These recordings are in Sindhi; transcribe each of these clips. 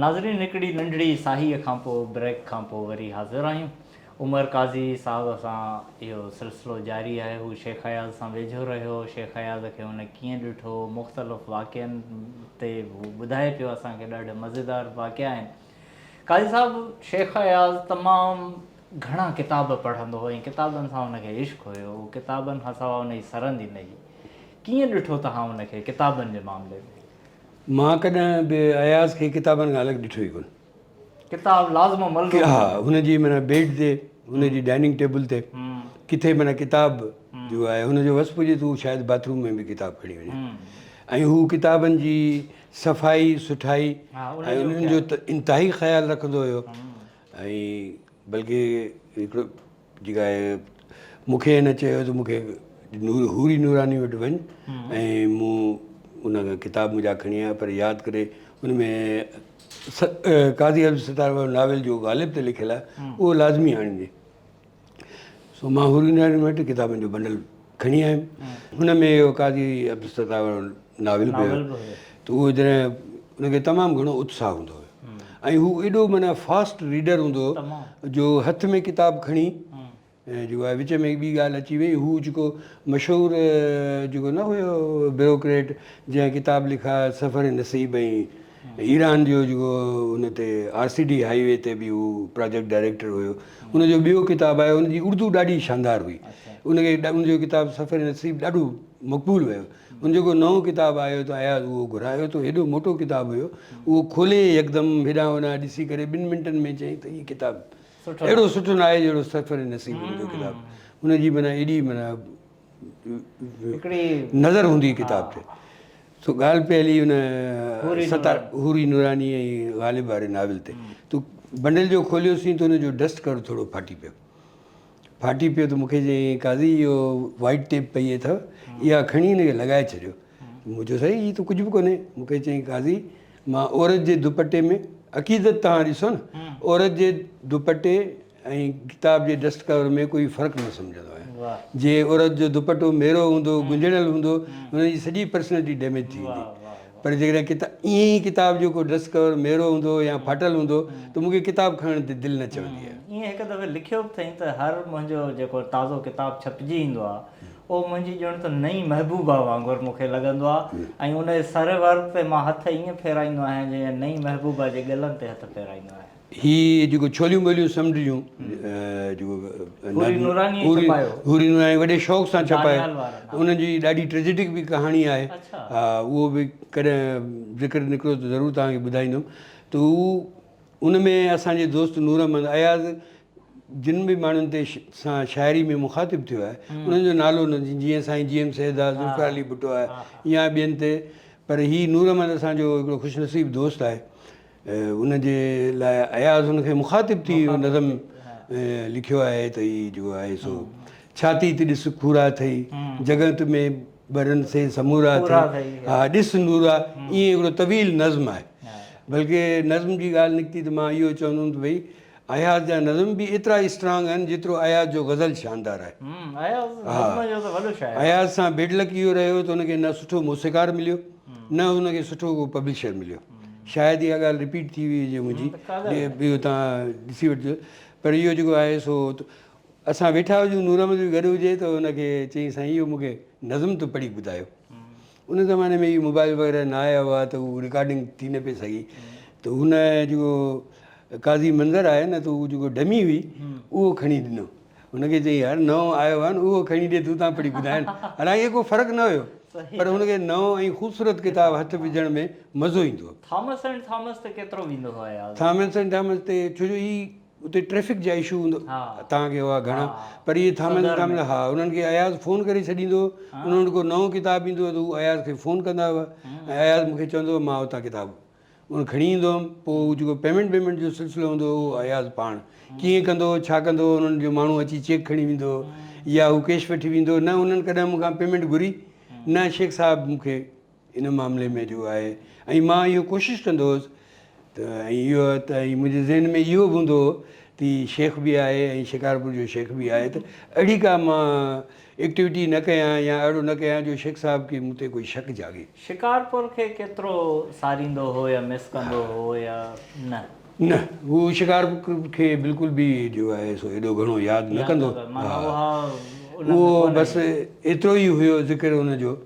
ناظرين هڪڙي ننڍڙي ساهيء کان پوء بريڪ کان پوء وري حاضر آهيون. عمر قاضي صاحب سان اهو سلسلو جاري آهي. هو شيخ اياز سان ويجهو رهيو. شيخ اياز کي هن ڪيئن ڏٺو، مختلف واقعن تي هو ٻڌائي پيو اسان کي ڏاڍا مزيدار واقعا آهن. قاضي صاحب شيخ اياز تمام گهڻا ڪتاب پڙهندو هو ۽ ڪتابن سان هن کي عشق هيو. هو ڪتابن کان سواء هن جي سرندي نه هئي. ڪيئن ڏٺو توهان هن کي ڪتابن جي معاملي ۾؟ مان ڪڏهن به اياز کي ڪتابن کان الڳ ڏٺو ئي ڪونه. ڪتاب لازم و ملزوم ها هن جي معنيٰ بيڊ تي هن جي ڊائننگ ٽيبل تي ڪٿي معنيٰ ڪتاب جو آهي هن جو وس پڄي ته هو شايد باٿ روم ۾ به ڪتاب کڻي وڃي ۽ هو ڪتابن جي صفائي سٺائي ۽ انهن جو انتهائي خيال رکندو هيو ۽ بلڪه هڪڙو جيڪا آهي مون کي هن چيو ته مون کي نور حوري نوراني وٽ وڃ ۽ مون ان کان ڪتاب منهنجا کڻي آيا پر ياد ڪري ان ۾ قاضي عبدالستار وارو ناول جو غالب تي لکيل آهي اهو لازمي آڻجي سو مان حوري نوراني وٽ ڪتابن جو بنڊل کڻي آيم ان ۾ اهو قاضي عبدالستار وارو ناول به هيو ته اهو جڏهن ان کي تمام گهڻو اتساهه هوندو هيو ۽ هو ايڏو معنيٰ فاسٽ ريڊر هوندو هو جو هٿ ۾ ڪتاب کڻي جيڪو آهي وچ ۾ ٻي ڳالهه اچي وئي هو جيڪو مشهور جيڪو نه هيو بيوروڪريٽ جنهن ڪتاب لکا سفر نصيب ۽ ايران جو جيڪو ان تي آر سي ڊي هائي وي تي به هو پراجيڪٽ ڊائريڪٽر هيو ان جو ٻيو ڪتاب آيو ان جي اردو ڏاڍي شاندار هئي ان کي ان جو ڪتاب سفر نصيب ڏاڍو مقبول ويو ان جيڪو نئون ڪتاب آيو ته اياز اهو گهرايو ته هيڏو موٽو ڪتاب هيو اهو کولي يڪدم هيڏانهن هوڏانهن ڏسي ڪري ٻن منٽن ۾ چيائين ته هي ڪتاب اهڙو سٺو نه آهي جهڙو سفر نصيب هن جو ڪتاب ان جي معنيٰ ايڏي معنيٰ نظر هوندي ڪتاب تي سو ڳالهه پئي هلي ان ستار حوري نوراني ۽ غالب واري ناول تي تو بنڊل جو کوليوسين ته ان جو ڊسٽ ڪور ٿورو ڦاٽي پيو ڦاٽي پيو ته مون کي چيائين قاضي اهو وائيٽ ٽيپ پئي اٿو اها کڻي هن کي لڳائي ڇڏيو. مون چيو سائين هي ته ڪجهه به ڪونهي. مون کي چيائين قاضي مان عورت جي دوپٽي ۾ عقيدت توهان ڏسو نه عورت جي دوپٽي ۽ ڪتاب جي ڊسٽ ڪور ۾ ڪوئي فرق نه سمجهندو آهيان. جي عورت جو دوپٽو ميرو هوندو گنجڙيل هوندو هن جي سڄي پرسنلٽي ڊيميج ٿي ويندي. پر جيڪڏهن ڪتا ائين ئي ڪتاب جو ڪو ڊرس ڪور ميرو هوندو يا ڦاٽل هوندو ته مون کي ڪتاب کڻڻ تي دل نه چوندي آهي. ائين هڪ دفعي لکيو به اٿئين ته هر منهنجو جيڪو تازو ڪتاب ڇپجي ايندو آهي اهو منهنجي ڄڻ ته نئين محبوبه وانگر مون کي لڳندو آهي ۽ ان جي سر ورق تي مان هٿ ائين ڦيرائيندو آهيان جيئن نئين محبوبه جي ڳلن تي هٿ ڦيرائيندو آهيان. هي جيڪو ڇوليون ٻوليون سمنڊ جون جيڪو حوري نورانيء ڇپايو. حوري نوراني وڏي شوق سان ڇپايو. انهن جي ڏاڍي ٽريجڊڪ به ڪهاڻي آهي. اهو به ڪڏهن ذڪر نڪرو ته ضرور توهان کي ٻڌائيندم ته هو ان ۾ اسان جي دوست نور احمد اياز جن به ماڻهن تي سان شاعري ۾ مخاطب ٿيو آهي انهن جو نالو نه جيئن سائين جي ايم سيد آهي ذوالفقار علي ڀٽو آهي يا ٻين تي پر هي نور احمد اسان جو هڪڙو خوش نصيب دوست آهي ان جي لاء اياز ان کي مخاطب ٿي اهو نظم لکيو آهي ته هي جو آهي سو ڇاتي تي ڏس کورا اٿئي جڳت ۾ ٻرن سي سمورا اٿئي ها ڏس نورا ائين هڪڙو طويل نظم آهي بلڪه نظم جي ڳالهه نڪتي ته مان اهو چوندم ته ڀئي اياز جا نظم به ايترا اسٽرانگ آهن جيترو اياز جو غزل شاندار آهي. اياز سان بيڊ لڪ اهو رهيو ته هن کي نه سٺو موسيقار مليو نه هن کي سٺو ڪو پبلشر مليو. شايد اها ڳالهه رپيٽ ٿي وئي هجي منهنجي اهو توهان ڏسي وٺجو پر اهو جيڪو آهي سو اسان ويٺا هجون نور احمد به گڏ هجي ته هن کي چيائين سائين اهو مون کي نظم ته پڙهي ٻڌايو. ان زماني ۾ اهي موبائل وغيره نه آيا هئا ته هو رڪارڊنگ ٿي نه پئي سگهي ته هن جيڪو قاضي منظر آهي نه ته هو جيڪو ڊمي هئي اهو کڻي ڏنو هن کي چيائين يار نئون آيو آهي نه اهو کڻي ڏي تون تان پڙهي ٻڌائين حالانڪه ڪو فرق نه هيو پر هن کي نئون ۽ خوبصورت ڪتاب هٿ وجهڻ ۾ مزو ايندو هو. ٿامس اينڊ ٿامس تي ڪيترو ويندو هو اياز؟ ٿامس اينڊ ٿامس تي ڇو جو هي اتي ٽريفڪ جا اشو هوندو توهان کي هئا گهڻا پر اهي ٿامس اينڊ ٿامس ها انهن کي اياز فون ڪري ڇڏيندو هو انهن وٽ ڪو نئون ڪتاب ايندو هو ته هو اياز کي فون ڪندا هئا ۽ اياز مون کي چوندو هو مان اتان ڪتاب ان کڻي ايندو هئم پوء هو جيڪو پيمينٽ ويمينٽ جو سلسلو هوندو هو اهو اياز پاڻ ڪيئن ڪندو هو ڇا ڪندو هو انهن جو ماڻهو اچي چيڪ کڻي ويندو هو يا هو ڪيش وٺي ويندو هو نه انهن ڪڏهن مون کان پيمينٽ گهري نه شيخ صاحب مون کي ان معاملي ۾ جو آهي ۽ مان اهو ڪوشش ڪندو هوس ته ۽ اهو ته ۽ منهنجي ذهن ۾ اهو به هوندو هو تي شيخ به آهي ۽ شڪارپور جو شيخ به آهي ته اهڙي ڪا مان ايڪٽيوٽي نه ڪيان يا اهڙو نه ڪيان جو شيخ صاحب کي مون تي ڪوئي شڪ جاڳي. شڪارپور کي ڪيترو ساريندو هو يا مس ڪندو هو يا نه؟ نه هو شڪارپور کي بلڪل به جو آهي سو ايڏو گهڻو ياد نه ڪندو ها اهو بس ايترو ئي هيو ذڪر ان جو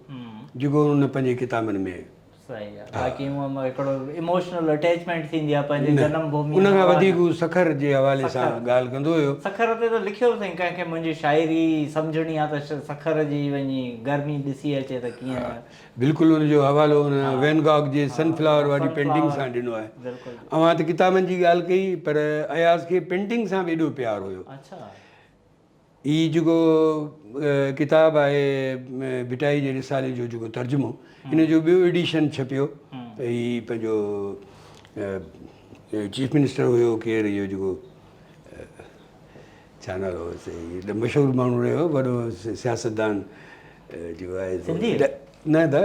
جيڪو هن پنهنجي ڪتابن ۾. صحيح آ باقي هونء هڪڙو ايموشنل اٽيچمينٽ ٿيندي آ پنهنجي جنم ڀومي ان کان وڌيڪ هو سکر جي حوالي سان ڳالهه ڪندو هيو. سکر تي ته لکيو به اٿئين ڪنهن کي منهنجي شاعري سمجهڻي آ ته سکر جي وڃي گرمي ڏسي اچي ته ڪيئن. بلڪل ان جو حوالو ان وين گاگ جي سن فلاور واري پينٽنگ سان ڏنو آهي. اوهان ته ڪتابن جي ڳالهه ڪئي پر اياز کي پينٽنگ سان به ايڏو پيار هيو. اڇا. هي جيڪو ڪتاب آهي ڀٽائي جي رسالي جو جيڪو ترجمو ان جو ٻيو ايڊيشن ڇپيو ته هي پنهنجو چيف منسٽر هيو ڪير اهو جيڪو ڇا نالو هوس هي مشهور ماڻهو رهيو وڏو سياستدان جيڪو آهي نه دا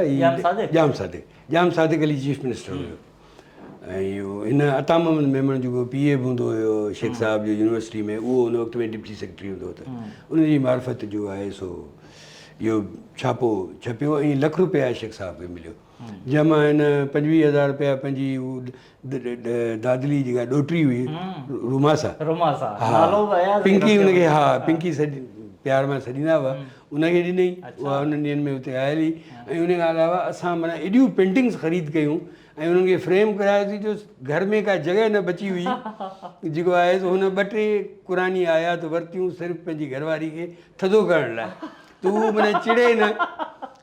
ڄام صادق ڄام صادق علي چيف منسٽر هيو ۽ هن عطا محمد ميمڻ جيڪو پي اي به هوندو هيو شيخ صاحب جو يونيورسٽي ۾ اهو ان وقت ۾ ڊپٽي سيڪريٽري هوندو هو ته ان جي معرفت جو آهي سو اهو ڇاپو ڇپيو ۽ لک روپيا شيخ صاحب کي مليو جنهن مان هن پنجويهه هزار روپيا پنهنجي هو دادلي جيڪا ڏوهٽي هئي روماسا روماسا نالو به اياز پنڪي ان کي ها پنڪي سڏ پيار مان سڏيندا هئا ان کي ڏنئي اها انهن ڏينهن ۾ اتي آيل هئي ۽ ان کان علاوه اسان معنيٰ ايڏيون پينٽنگس خريد ڪيون ۽ انهن کي فريم ڪرايوسين جو گهر ۾ ڪا جڳهه نه بچي هئي جيڪو آهي سو هن ٻه ٽي قرآني آيات ورتيون صرف پنهنجي گهر واري کي ٿڌو ڪرڻ لاء ته هو معنيٰ چڙي نه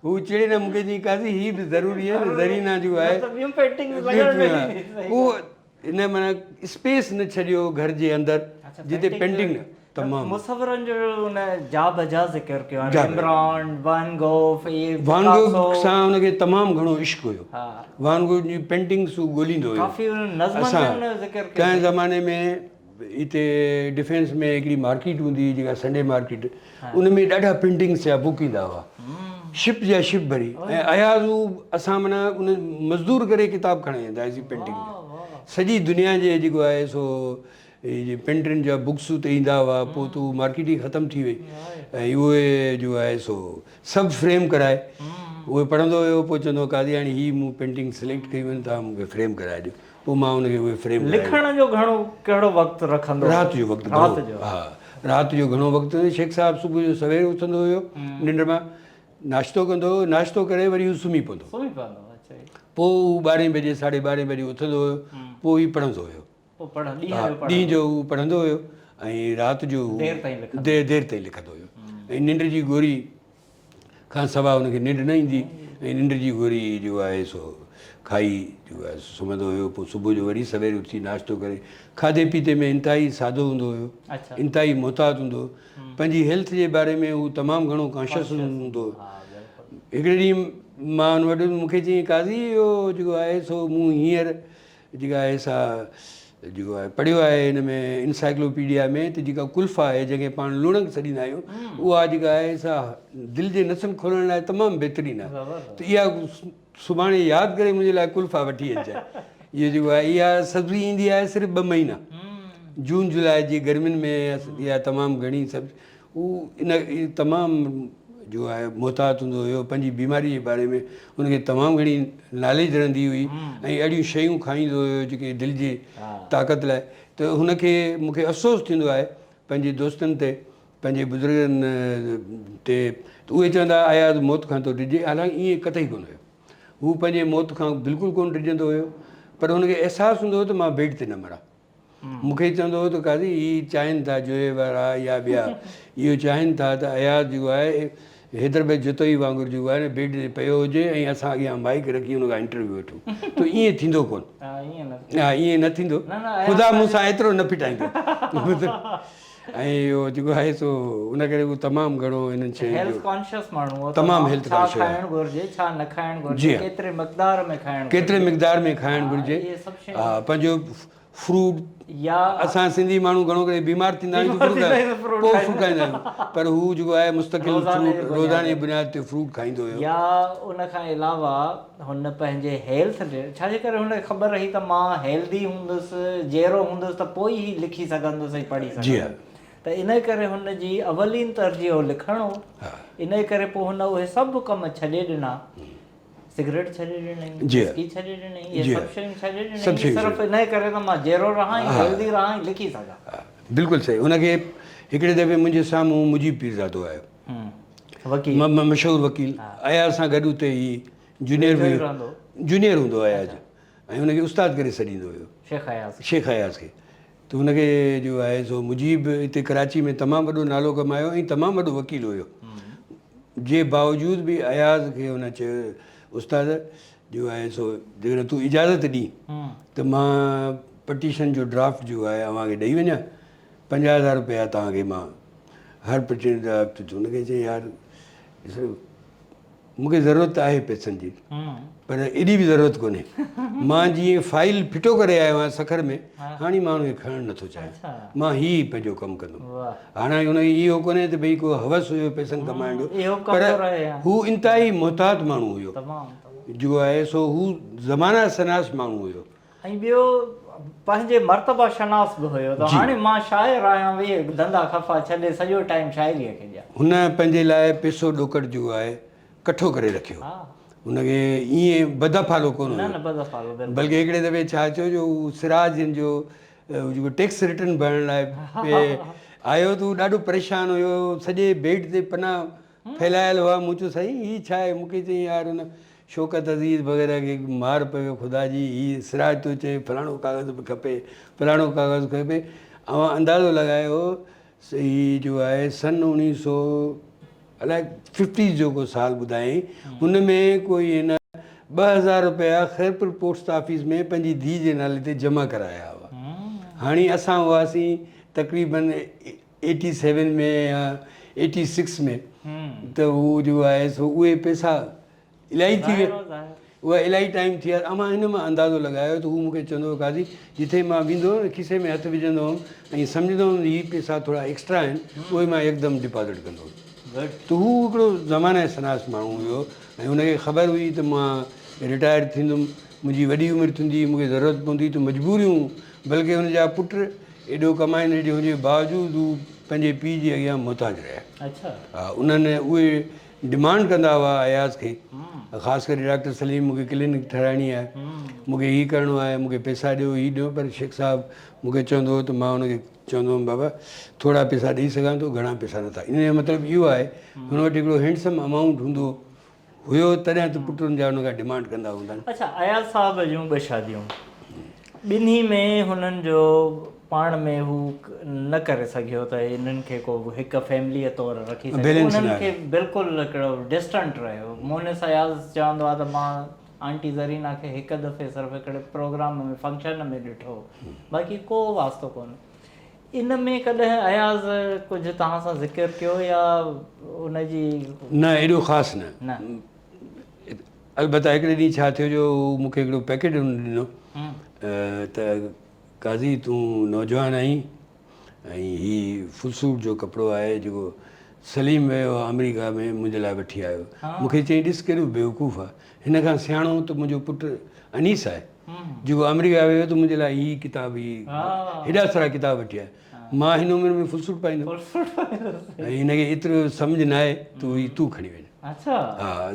هو چڙي نه مون کي چيائين قاضي هي به ضروري آهي نه زرينا جو آهي پوء هن معنيٰ اسپيس نه ڇڏيو گهر جي اندر جتي پينٽنگ نه تمام. مصورن جو ان جا بجا ذڪر ڪيو آهي ريمبرانڊ، وان گوف، اهي وان گوف سان هن کي تمام گهڻو عشق هيو. وان گوف جون پينٽنگس هو ڳوليندو هيو. ڪافي نظمن ۾ ان جو ذڪر ڪيو. ڪنهن زماني ۾ هتي ڊفينس ۾ هڪڙي مارڪيٽ هوندي هئي جيڪا سنڊي مارڪيٽ ان ۾ ڏاڍا پينٽنگس جا بڪ ايندا هئا. شپ جا شپ ڀري ۽ اياز هو اسان معنيٰ ان مزدور ڪري ڪتاب کڻي ايندا هئاسين پينٽنگ جا. سڄي دنيا جي جيڪو آهي سو اهي جي پينٽرن جا بڪس اتي ايندا هئا پوء ته مارڪيٽ ئي ختم ٿي وئي ۽ اهي جو آهي سو سڀ فريم ڪرائي اهي پڙهندو هيو پوء چوندو هو قاضي هاڻي هي مون پينٽنگ سليڪٽ ڪيون آهن توهان مون کي فريم ڪرائي ڏيو پوء مان ان کي اهي فريم ڪرائي لکڻ جو گهڻو ڪهڙو وقت رکندو هو؟ رات جو وقت رات جو ها رات جو گهڻو وقت شيخ صاحب صبح جو سوير اٿندو هيو ننڊ مان ناشتو ڪندو هيو ناشتو ڪري وري هو سمهي پوندو سمهي پوندو اڇا پوء هو ٻارهين بجي ساڍي ٻارهين بجي اٿندو هيو پوء هي پڙهندو هيو ڏينهن جو هو پڙهندو هيو ۽ رات جو هو دير دير تائين لکندو هيو ۽ ننڊ جي گوري کان سواء هن کي ننڊ نه ايندي ۽ ننڊ جي گوري جو آهي سو کائي جو آهي سمهندو هيو پوء صبح جو وري سوير اٿي ناشتو ڪري کاڌي پيتي ۾ انتهائي سادو هوندو هيو انتهائي محتاط هوندو هيو پنهنجي هيلٿ جي باري ۾ هو تمام گهڻو ڪانشس هوندو هيو هڪڙي ڏينهن مان هن وٽ ويس مون کي چيائين قاضي اهو جيڪو آهي سو مون هينئر جيڪا آهي سا جيڪو آهي پڙهيو آهي هن ۾ انسائيڪلوپيڊيا ۾ ته جيڪا قلف آهي جنهن کي پاڻ لوڻڪ سڏيندا آهيون اها جيڪا آهي سا دل جي نسن کولڻ لاء تمام بهترين آهي ته اها سڀاڻي ياد ڪري منهنجي لاء قلفا وٺي اچجانء اهو جيڪو آهي اها سبزي ايندي آهي صرف ٻه مهينا جون جولاء جي گرمين ۾ اها تمام گهڻي سبزي هو ان تمام جو آهي محتاط هوندو هيو پنهنجي بيماري جي باري ۾ هن کي تمام گهڻي ناليج رهندي هئي ۽ اهڙيون شيون کائيندو هيو جيڪي دل جي طاقت لاء ته هن کي مون کي افسوس ٿيندو آهي پنهنجي دوستن تي پنهنجي بزرگن تي ته اهي چوندا هئا اياز موت کان ٿو ڊڄي حالانڪ ائين قطعي ڪونه هيو هو پنهنجي موت کان بلڪل ڪونه ڊڄندو هيو پر هن کي احساس هوندو هو ته مان بيڊ تي نه مران مون کي چوندو هو ته قاضي هي چاهين ٿا جويي وارا يا ٻيا اهو چاهين ٿا ته اياز جيڪو آهي حيدر بيگ جتوئي وانگر جيڪو آهي نه بيڊ تي پيو هجي ۽ اسان اڳيان مائيڪ رکي ان کان انٽرويو وٺون ته ائين ٿيندو ڪونه. ها ائين نه ٿيندو خدا مون سان ايترو نه ڦٽائيندو ۽ اهو جيڪو آهي سو ان ڪري هو تمام گهڻو انهن شين جو هيلٿ ڪانشس ماڻهو هو تمام هيلٿ ڇا کائڻ گهرجي ڇا نه کائڻ گهرجي ڪيتري مقدار ۾ کائڻ ڪيتري مقدار ۾ کائڻ گهرجي ها پنهنجو فروٽ يا اسان سنڌي ماڻهو گهڻو ڪري بيمار ٿيندا آهيون ته فروٽ پوء فروٽ کائيندا آهيون پر هو جيڪو آهي مستقل فروٽ روزاني جي بنياد تي فروٽ کائيندو هيو. يا ان کان علاوه هن پنهنجي هيلٿ جي ڇا جي ڪري هن کي خبر هئي ته مان هيلدي هوندس جيئرو هوندس ته پوء ئي لکي سگهندس ۽ پڙهي سگهندس ته انهي ڪري هن جي اولين ترجيح هو لکڻ هو انهي ڪري پوء هن اهي سڀ ڪم ڇڏي ڏنا سگريٽ ڇڏي ڏنائين، وسڪي ڇڏي ڏنائين، اهي سڀ شيون ڇڏي ڏنائين صرف انهيء ڪري ته مان جيئرو رهان ۽ هيلدي رهان ۽ لکي سگهان. بلڪل صحيح. هن کي هڪڙي دفعي منهنجي سامهون مجيب پيرزادو آيو. وڪيل. مشهور وڪيل. اياز سان گڏ اتي هي جونيئر به هيو. جونيئر هوندو هو اياز جو ۽ هن کي استاد ڪري سڏيندو هيو. شيخ اياز کي. شيخ اياز کي. ته هن کي جو آهي سو مجيب هتي ڪراچي ۾ تمام وڏو نالو ڪمايو ۽ تمام وڏو وڪيل هيو جي باوجود به اياز کي هن چيو استاد جو آهي سو جيڪڏهن تون اجازت ڏين ته مان پٽيشن جو ڊرافٽ جو آهي اوهان کي ڏئي وڃان 50000 روپيا توهان کي مان هر پٽيشن ڊرافٽ هن کي چيائين يار ڏسو مون کي ضرورت ته آهي پئسن جي پر ايڏي به ضرورت ڪونهي. مان جيئن فائيل ڦٽو ڪري آيو آهيان سکر ۾ هاڻي مان ان کي کڻڻ نٿو چاهيان. مان هي ئي پنهنجو ڪم ڪندم. هاڻي ان کي اهو ڪونهي ته ڀئي ڪو هوس هيو پئسن ڪمائڻ جو پر هو انتهائي محتاط ماڻهو هيو. جو آهي سو هو زمانه شناس ماڻهو هيو. ۽ ٻيو پنهنجي مرتبه شناس به هيو ته هاڻي مان شاعر آهيان ويهه ڌنڌا خفا ڇڏي سڄو ٽائيم شاعريء کي ڏيان. هن پنهنجي لاء پئسو ڏوڪڙ جو آهي ڪٺو ڪري رکيو. هن کي ائين بدافعالو ڪونه هيو. نه نه بدافعالو بلڪل. بلڪه هڪڙي دفعي ڇا ٿيو جو هو سراج جن جو جيڪو ٽيڪس ريٽرن ڀرڻ لاء پئي آيو ته هو ڏاڍو پريشان هيو سڄي بيڊ تي پنا ڦهلايل هئا. مون چيو سائين هي ڇا آهي؟ مون کي چيائين يار هن شوڪت عزيز وغيره کي مار پوي خدا جي هي سراج ٿو چئي فلاڻو ڪاغذ به کپي فلاڻو ڪاغذ کپي اوهان اندازو لڳايو هي جو آهي سن اوڻيهه سو الائي ففٽيز جو ڪو سال ٻڌايائين ان ۾ ڪوئي هن 2000 روپيا خيرپور پوسٽ آفيس ۾ پنهنجي ڌيء جي نالي تي جمع ڪرايا هئا هاڻي اسان هئاسين تقريبن ايٽي سيون ۾ يا ايٽي سڪس ۾ ته هو جو آهي سو اهي پئسا الاهي ٿي ويا اها الاهي ٽائيم ٿي ويا امان هن مان اندازو لڳايو ته هو مون کي چوندو هو قاضي جٿي مان ويندو هوم کيسي ۾ هٿ وجهندو هوم ۽ سمجهندو هوم هي پئسا ٿورا ايڪسٽرا آهن اهي مان يڪدم ڊپازٽ ڪندو هوم ته هو هڪڙو زمانه شناس ماڻهو هيو ۽ هن کي خبر هئي ته مان رٽائرڊ ٿيندم منهنجي وڏي عمر ٿيندي مون کي ضرورت پوندي ته مجبوريون بلڪه هن جا پٽ ايڏو ڪمائيندڙ جي هجي باوجود هو پنهنجي پيء جي اڳيان محتاج رهيا. ها انهن اهي ڊمانڊ ڪندا هئا اياز کي خاص ڪري ڊاڪٽر سليم مون کي ڪلينڪ ٺهرائڻي آهي مون کي هي ڪرڻو آهي مون کي پئسا ڏيو هي ڏيو پر شيخ صاحب مون کي چوندو هو ته مان هن کي چوندو هوم بابا ٿورا پئسا ڏئي سگهان ٿو گهڻا پئسا نٿا ان جو مطلب اهو آهي هن وٽ هڪڙو هينڊسم امائونٽ هوندو هيو تڏهن ته پٽن جا ان کان ڊمانڊ ڪندا هوندا. اڇا اياز صاحب جون ٻه شاديون ٻنهي ۾ هنن جو پاڻ ۾ هو نه ڪري سگهيو ته انهن کي ڪو هڪ فيمليء طور رکي سگهي انهن کي بلڪل هڪڙو ڊسٽنٽ رهيو مونس اياز چوندو آهي ته مان آنٽي زرينا کي هڪ دفعي صرف هڪڙي پروگرام ۾ فنڪشن ۾ ڏٺو باقي ڪو واسطو ڪونه ان ۾ ڪڏهن اياز ڪجهه توهان سان ذڪر ڪيو يا ان جي. نه ايڏو خاص نه. نه. البته هڪڙي ڏينهن ڇا ٿيو جو مون کي هڪڙو پيڪيٽ هن ڏنو ته قاضي تون نوجوان آهين ۽ هي فل سوٽ جو ڪپڙو آهي جيڪو سليم ويو آمريڪا ۾ منهنجي لاء وٺي آيو. مون کي چيائين ڏس ڪيڏو بيوقوف آهي هن کان سياڻو ته منهنجو پٽ انيس آهي جيڪو آمريڪا ويو ته منهنجي لاء هي ڪتاب هي هيڏا سارا ڪتاب وٺي آيو مان هن عمر ۾ فل سوٽ پائيندم ۽ هن کي ايترو سمجهه نه آهي ته هي تون کڻي وڃ ها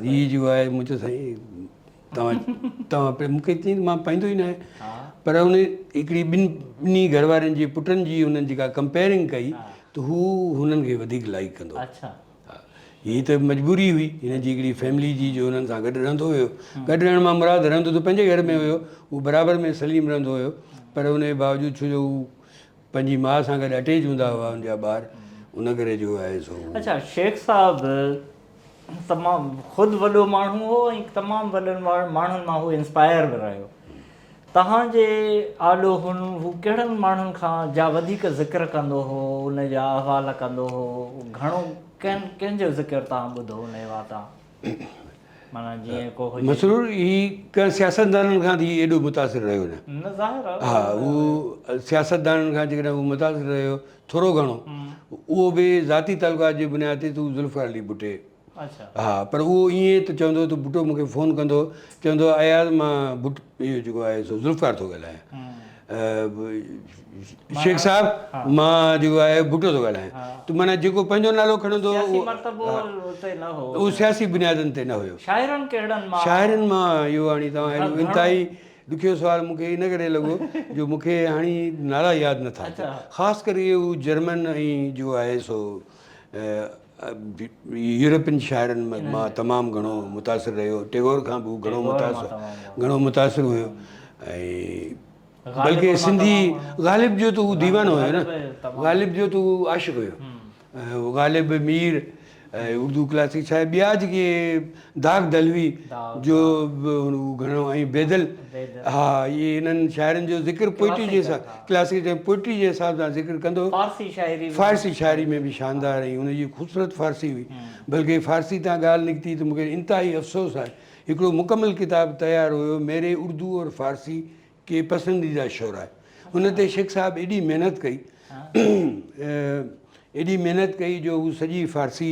هي جو آهي مون چيو سائين توهان توهان مون کي چيائين مان پائيندو ئي نه آهيان پر ان هڪڙي ٻن ٻنهي گهر وارن جي پٽن جي هنن جيڪا ڪمپيئرنگ ڪئي ته هو هنن کي وڌيڪ لائيڪ ڪندو هي ته مجبوري هئي هن جي هڪڙي فيملي جي جو هنن سان گڏ رهندو هيو. گڏ رهڻ مان مراد رهندو ته پنهنجي گهر ۾ هيو، هو برابر ۾ سليم رهندو هيو پر ان جي باوجود ڇو جو هو پنهنجي ماء سان گڏ اٽيچ هوندا هئا ان جا ٻار ان ڪري جو آهي سو هو. اڇا شيخ صاحب تمام خود وڏو ماڻهو هو ۽ تمام وڏن ماڻهن مان هو انسپائر به رهيو. توهان جي آڏو هن هو ڪهڙن ماڻهن کان جا وڌيڪ ذڪر ڪندو هو، ان جا احوال ڪندو هو، گهڻو ڪنهن ڪنهن جو ذڪر توهان ٻڌو ان جي واتان؟ معنيٰ جيئن ڪو هجي. مسرور هي ڪنهن سياستدانن کان ته هي ايڏو متاثر رهيو نه. نه ظاهر آهي. ها هو سياستدانن کان جيڪڏهن هو متاثر رهيو ٿورو گهڻو اهو به ذاتي تعلقات جي بنياد تي ته هو ذوالفقار علي ڀٽي ها پر اهو ائين ته چوندو ته ڀٽو مون کي فون ڪندو چوندو اياز مان ڀٽ اهو جيڪو آهي سو ذوالفقار ٿو ڳالهايان شيخ صاحب مان جيڪو آهي ڀٽو ٿو ڳالهايان ته معنيٰ جيڪو پنهنجو نالو کڻندو اهو سياسي بنيادن تي نه هيو. شاعرن ڪهڙن مان؟ شاعرن مان اهو هاڻي توهان انتهائي ڏکيو سوال مون کي ان ڪري لڳو جو مون کي هاڻي نالا ياد نٿا اچن خاص ڪري هو جرمن ۽ جو آهي سو يورپين شاعرن مان تمام گهڻو متاثر رهيو ٽيگور کان به هو گهڻو متاثر گهڻو متاثر هيو ۽ بلڪه سنڌي غالب جو ته هو ديوانو هيو نه غالب جو ته هو عاشق هيو غالب مير ۽ اردو ڪلاسڪ شاعر ٻيا جيڪي داغ دهلوي جو به هو گهڻو ۽ بيدل ها اهي انهن شاعرن جو ذڪر پوئٽري جي حساب ڪلاسڪ پوئٽري جي حساب سان ذڪر ڪندو فارسي شاعري فارسي شاعري ۾ به شاندار ۽ ان جي خوبصورت فارسي هئي بلڪه فارسي تان ڳالهه نڪتي ته مون کي انتهائي افسوس آهي هڪڙو مڪمل ڪتاب تيار هيو ميري اردو اور فارسي ڪي پسنديده شعراء ان تي شيخ صاحب ايڏي محنت ڪئي ايڏي محنت ڪئي جو هو سڄي فارسي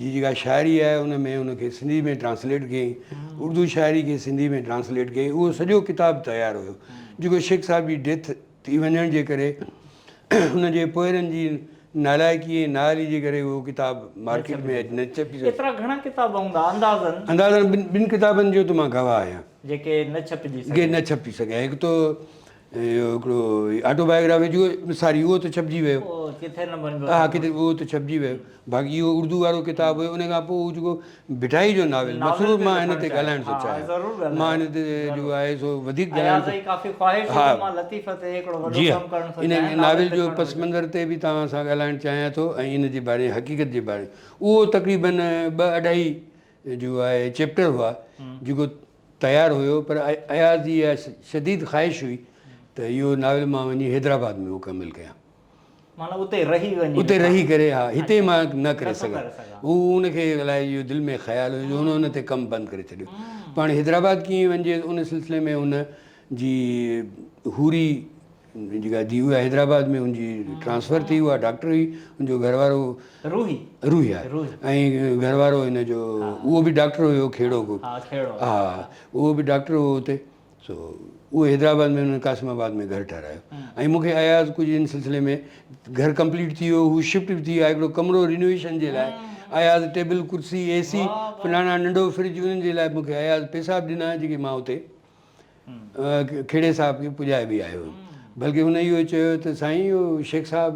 جي جيڪا شاعري آهي ان ۾ ان کي سنڌي ۾ ٽرانسليٽ ڪيائين اردو شاعري کي سنڌي ۾ ٽرانسليٽ ڪيائين اهو سڄو ڪتاب تيار هيو جيڪو شيخ صاحب جي ڊيٿ ٿي وڃڻ جي ڪري هن جي پوئرن جي نالائقي ۽ نااهلي جي ڪري اهو ڪتاب مارڪيٽ ۾ اچ نه ڇپي سگهيو. ايترا گهڻا ڪتاب هوندا اندازن؟ اندازن ٻن ٻن ڪتابن جو ته مان گواهه آهيان. جيڪي نه ڇپجي سگهيا. جيڪي نه ڇپي سگهيا. هڪ ته اهو هڪڙو آٽو بايوگرافي جو ساري اهو ته ڇپجي ويو. اهو ڪٿي نه وڃبو. ها ڪٿي اهو ته ڇپجي ويو. باقي اهو اردو وارو ڪتاب هيو ان کان پوء هو جيڪو ڀٽائي جو ناول مسرور مان هن تي ڳالهائڻ ٿو چاهيان مان هن تي جو آهي سو وڌيڪ ڳالهائڻ ٿو جي ها ان ناول جو پس منظر تي به توهان سان ڳالهائڻ چاهيان ٿو ۽ ان جي باري حقيقت جي باري اهو تقريبن ٻه اڍائي جو آهي چيپٽر هئا جيڪو تيار هيو پر اياز جي اها شديد خواهش هئي ته اهو ناول مان وڃي حيدرآباد ۾ مڪمل ڪيان معنيٰ اتي رهي وڃي اتي رهي ڪري ها هتي مان نه ڪري سگهان هو ان کي الائي اهو دل ۾ خيال هيو جو هن ان تي ڪم بند ڪري ڇڏيو پاڻ حيدرآباد ڪيئن وڃجي ان سلسلي ۾ هن جي حوري جيڪا ڌيء هئي حيدرآباد ۾ هن جي ٽرانسفر ٿي اها ڊاڪٽر هئي هن جو گهر وارو روحي روحي آهي ۽ گهر وارو هن جو اهو به ڊاڪٽر هيو کيڙو ڪو ها اهو به ڊاڪٽر هو اتي سو اهو حيدرآباد ۾ انهن قاسم آباد ۾ گهر ٺهرايو ۽ مون کي اياز ڪجهه ان سلسلي ۾ گهر ڪمپليٽ ٿي ويو هو شفٽ به ٿي ويا هڪڙو ڪمرو رينوويشن جي لاء اياز ٽيبل ڪرسي اي سي فلاڻا ننڍو فرج انهن جي لاء مون کي اياز پئسا به ڏنا جيڪي مان اتي کهڙي صاحب کي پڄائي به آيو هيم بلڪه هن اهو چيو ته سائين اهو شيخ صاحب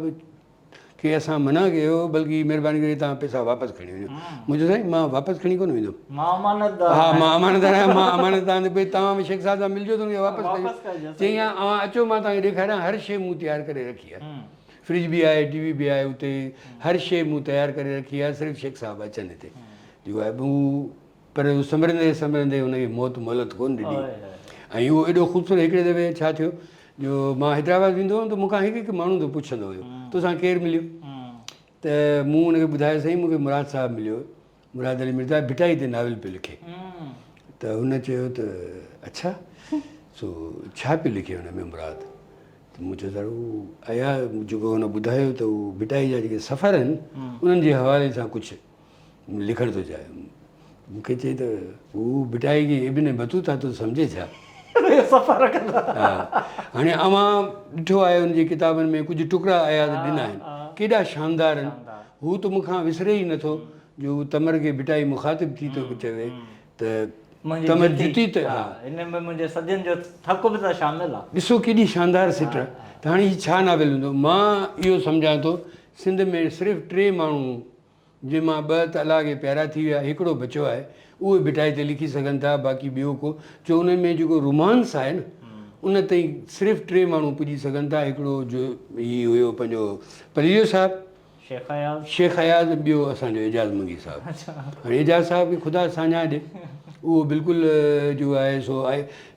کي اسان منع ڪيو بلڪه مهرباني ڪري توهان پئسا واپس کڻي وڃو. مون چيو سائين مان واپس کڻي ڪونه ويندم. مان امانتدار ها مان امانتدار آهيان مان امانت توهان تي پئي توهان به شيخ صاحب سان ملجو ته ان کي واپس ڪجو. چيائين ها اوهان اچو مان توهان کي ڏيکاريان هر شيء مون تيار ڪري رکي آهي. فرج به آهي ٽي وي به آهي اتي هر شيء مون تيار ڪري رکي آهي صرف شيخ صاحب اچن هتي. جو آهي مون پر هو سنڀرندي سنڀرندي هن کي موت مهلت ڪونه ڏني ۽ اهو ايڏو خوبصورت هڪڙي دفعي ڇا ٿيو جو مان حيدرآباد ويندو هئم ته مون کان هڪ هڪ ماڻهو ته پڇندو هيو توسان ڪير مليو ته مون هن کي ٻڌايو سائين مون کي مراد صاحب مليو مراد علي مرزا ڀٽائي تي ناول پيو لکي ته هن چيو ته اڇا سو ڇا پيو لکي هن ۾ مراد ته مون چيو سر هو ايا جيڪو هن ٻڌايو ته هو ڀٽائي جا جيڪي سفر آهن انهن جي حوالي سان ڪجهه لکڻ ٿو چاهي. مون کي چئي ته هو ڀٽائي کي ابن بطوطا ٿو سمجهي ڇا؟ سفر ڪندا. ها هاڻي اوهان ڏٺو آهي ان جي ڪتابن ۾ ڪجهه ٽڪرا اياز ڏنا آهن ڪيڏا شاندار آهن. هو ته مون کان وسري ئي نٿو جو هو تمر کي ڀٽائي مخاطب ٿي ٿو چوي ته تمر جتي ته ها. ان ۾ منهنجي صدين جو ٿڪ به ته شامل آ. ڏسو ڪيڏي شاندار سٽ ته هاڻي هي ڇا ناول هوندو؟ مان اهو سمجهان ٿو سنڌ ۾ صرف ٽي ماڻهو جنهن مان ٻه ته الله کي پيارا ٿي ويا، هڪڙو بچيو آهي، اهي ڀٽائي تي لکي سگهن ٿا، باقي ٻيو ڪو، جو انهن ۾ جيڪو رومانس آهي نه، ان تائين صرف ٽي ماڻهو پڄي سگهن ٿا، هڪڙو جو هي هيو پنهنجو پليجو صاحب، شيخ اياز، شيخ اياز ۽ ٻيو اسان جو اعجاز منگي صاحب. هاڻي اعجاز صاحب کي خدا ساڃاهه ڏي، اهو بلڪل جو آهي سو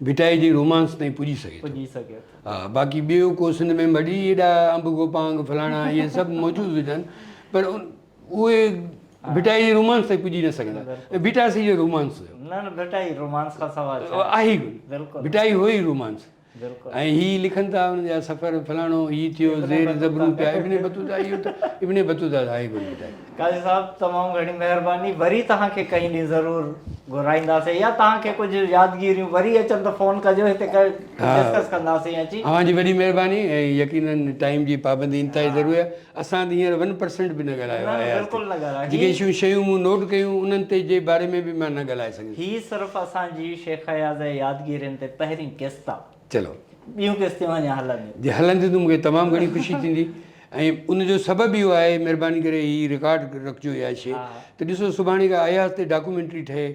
ڀٽائي جي رومانس تائين پڄي سگهي ٿو. پڄي سگهي ٿو. ها باقي ٻيو ڪو سنڌ ۾ مڙئي ايڏا انب گوپانگ فلاڻا اهي سڀ موجود هجن پر اهي ڀٽائي جي رومانس تائين پڄي نه سگهندا ۽ ڀٽاسي جو رومانس هيو. نه نه ڀٽائي رومانس کان سواء ڇا آهي ئي ڪونه. بلڪل. ڀٽائي هو ئي رومانس. بلڪل. ۽ هي لکن ٿا ان جا سفر فلاڻو هي ٿيو زير زبرون پيا ابن بطوطه اهو ته ابن بطوطه ته آهي ڪونه ڀٽائي. قاضي صاحب تمام گهڻي مهرباني وري توهان کي ڪنهن ڏينهن ضرور گهرائينداسين يا توهان کي ڪجهه يادگيريون وري اچن ته فون ڪجو هتي ڊسڪس ڪنداسين اچي. اوهان جي وڏي مهرباني ۽ يقينن ٽائيم جي پابندي انتهائي ضروري آهي. اسان ته هينئر ون پرسنٽ به نه ڳالهايو آهي اياز بلڪل نه ڳالهايو. جيڪي شيون شيون مون نوٽ ڪيون انهن تي جي باري ۾ به مان نه ڳالهائي سگهيس. هي صرف اسان جي شيخ اياز جي يادگيرين تي پهرين قسط آ. چلو. ٻيون قسطيون اڃا هلنديون. جي هلنديون ته مون کي تمام گهڻي خوشي ٿيندي ۽ ان جو سبب اهو آهي مهرباني ڪري هي رڪارڊ رکجو اها شي ته ڏسو سڀاڻي ڪا اياز تي ڊاڪومينٽري ٺهي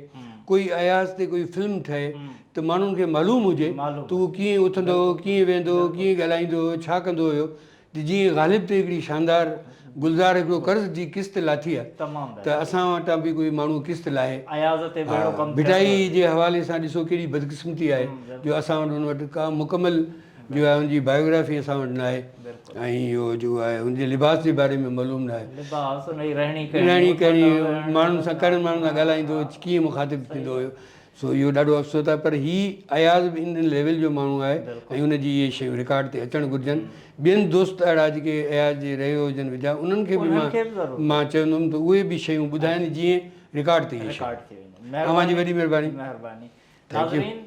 ڪوئي اياز تي ڪوئي فلم ٺهي ته ماڻهن کي معلوم هجي ته هو ڪيئن اٿندو هو ڪيئن ويهندو هو ڪيئن ڳالهائيندو هو ڇا ڪندو هيو ته جيئن غالب تي هڪڙي شاندار گلزار هڪڙو قرض جي قسط لاٿي آ ته اسان وٽان به ڪوئي ماڻهو قسط لاهي. اياز تي به اهڙو ڪم ٿيڻ ڀٽائي جي حوالي سان ڏسو ڪيڏي بدقسمتي آهي جو اسان وٽ ان وٽ ڪا مڪمل جو آهي ان جي بايوگرافي اسان وٽ ناهي ۽ اهو جو آهي ان جي لباس جي باري ۾ معلوم ناهي. لباس ان جي رهڻي ڪهڻي رهڻي ڪهڻي ماڻهن سان ڪهڙن ماڻهن سان ڳالهائيندو هو ڪيئن مخاطب ٿيندو هيو. سو اهو ڏاڍو افسوس آهي پر هي اياز به ان ليول جو ماڻهو آهي ۽ ان جي اهي شيون رڪارڊ تي اچڻ گهرجن. ٻين دوست اهڙا جيڪي اياز جي رهيو هجن ويجها انهن کي به مان مان چوندم ته اهي به شيون ٻڌائن جيئن رڪارڊ تي اهي شيون. اوهان جي وڏي مهرباني. مهرباني. ناظرين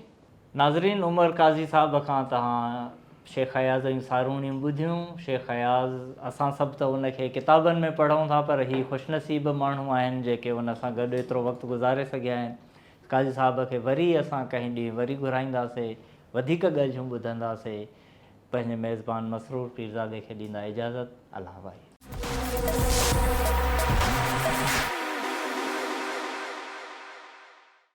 ناظرين عمر قاضي صاحب کان توهان شيخ اياز جون ساروڻيون ٻڌيون. شيخ اياز اسان سڀ ته ان کي ڪتابن ۾ پڙهون ٿا پر هي خوشنصيب ماڻهو آهن جيڪي ان سان گڏ ايترو وقت گذاري سگهيا آهن. قاضي صاحب کي وري اسان ڪنهن ڏينهن وري گهرائينداسي، وڌيڪ ڳالهيون ٻڌنداسي. پنهنجي ميزبان مسرور پيرزادي کي ڏيندا اجازت. الله واهي.